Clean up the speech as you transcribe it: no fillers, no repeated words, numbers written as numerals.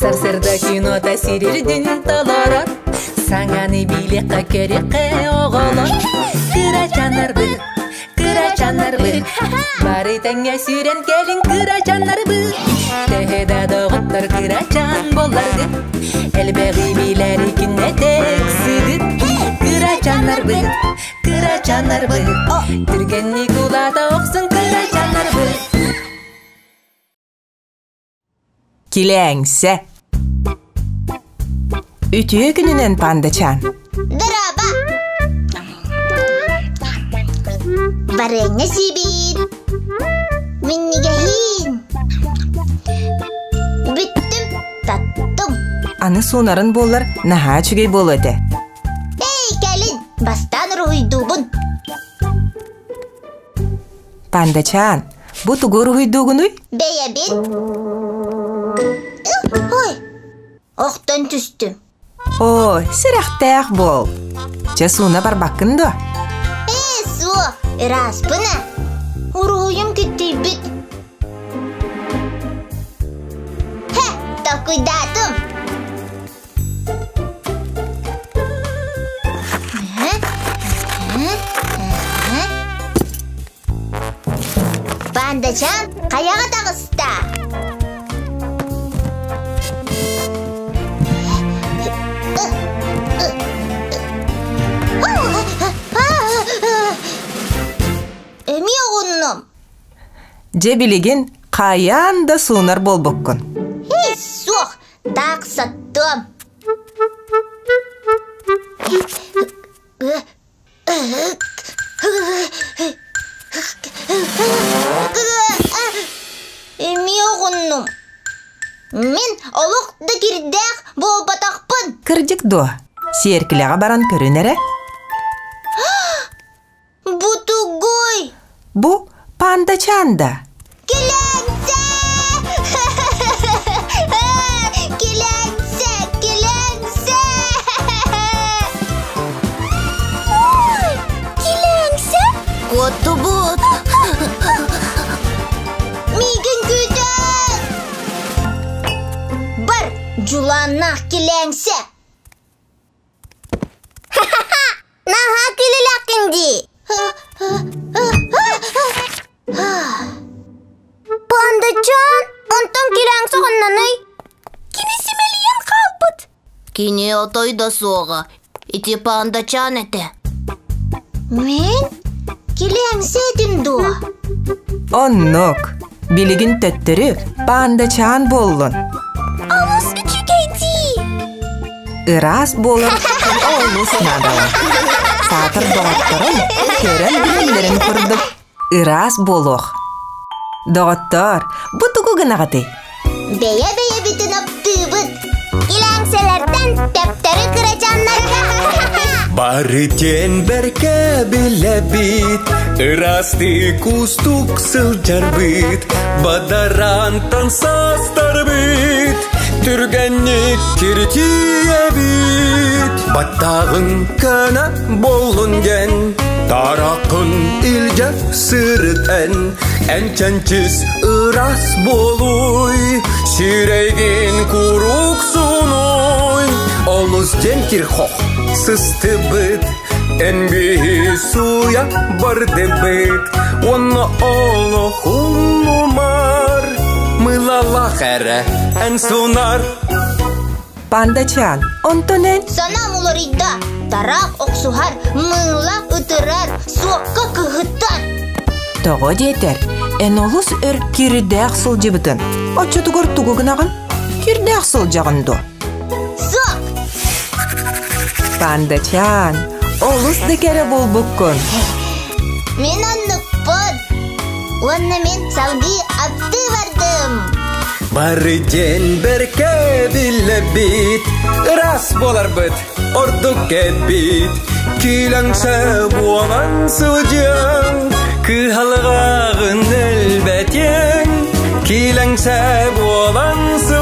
Сарсыарда кинота сирирдин толорор, Саҥаны билиэххэ көрүөххэ оҕолор. Кырачаннарбыт, кырачаннарбыт, Бары тэҥҥэ сүүрэн кэлиҥ кырачаннарбыт. Төһө да доҕоттор кырачан буолларгыт, Элбэҕи билэри күннэтэ ыксыгыт. Кырачаннарбыт, кырачаннарбыт, Түргэнник улаата охсун кырачаннарбыт. Килээҥсэ Үтүө күнүнэн пандачаан Дороба! Барыанньа сиибит! Минньигэһиин! Бүттүм, таттым! Аны суунарын буоллар наһаа үчүгэй буолуо этэ. Эй, кэлин! Бастаан уруһуйдуубун! Пандачаан, бу тугу уруһуйдуугунуй? Бэйэбин. Ой, охтон түстүм. Ой, сэрэхтээх буол. Чэ, сууна барбаккын дуо? Ээ, суох, ырааспын ээ. Уруһуйум киттийбит. Хэ, толкуйдаатым. Пандачан хайаҕа таҕыста? Эмиэ оҕуннум. Дьэ билигин хайаан да суунар буолбуккун. Эй, суох, таах саттыам. Эмиэ оҕуннум. Мин олох да кирдээх буолбатахпын. Кырдьык дуо? Сиэркилэҕэ баран көрүн эрэ. Бу тугуй? Бу пандачаан да. Килэҥсэ! Килэҥсэ! Килэҥсэ! Ой, килэҥсэ? Куоттубут! Миигин күүтэн! Бар, дьулааннаах килэҥсэ! Наһаа күлүлэххин дии! Пандачаан, онтон килээҥсэ ханнаный? Кини симэлийэн хаалбыт. Кини отой да суоҕа. Ити пандачаан этэ. Мин? Килээҥсэ этим дуо? Оннук. Билигин төттөрү пандачаан буоллун. Олус үчүгэй дии! Ыраас буолар олус наадалаах. Саатар доҕотторун көрөн билэллэрин курдук ыраас буолуох. Доҕоттоор, бу тугу гынаҕытый? Бэйэ-бэйэбитин аптыыбыт. Килээҥсэлэртэн төптөрү кырачааннарга. Бары тиэн бэркэ билэбит, ыраастыы кустук сылдьарбыт, бадараантан саастарбыт, түргэнник киртийэбит. Баттааҕын көнө буоллун диэн, таракын илдьэ сырыт эн, эн чэнчис ыраас буолуй, сирэйгин куруук сунуй, олус диэн кир-хох сыстыбыт, эн биһи сууйа бардыбыт, уонна олох умнумар, мылалах эрэ эн сунар. Пандачаан, онтон эн? Санаам уларыйда. Тараах охсуһар, мыыла ытырар, суокка кыһытар. Тоҕо диэтэр, эн олус өр кирдээх сылдьыбытын. Оччотугар тугу гынаҕын? Кирдээх сылдьаҕын дуо? Суох! Пандачаан, олус да кэрэ буолбуккун. Мин оннукпун. Уонна мин салгыы аттыы бардым. Бары диэн бэркэ биллэбит, ыраас буоларбыт ордук кэбит. Киилэҥсэ буолан сылдьыаҥ, кыһалҕаҕын элбэтиэҥ. Киилэҥсэ буолан сылдьыаҥ.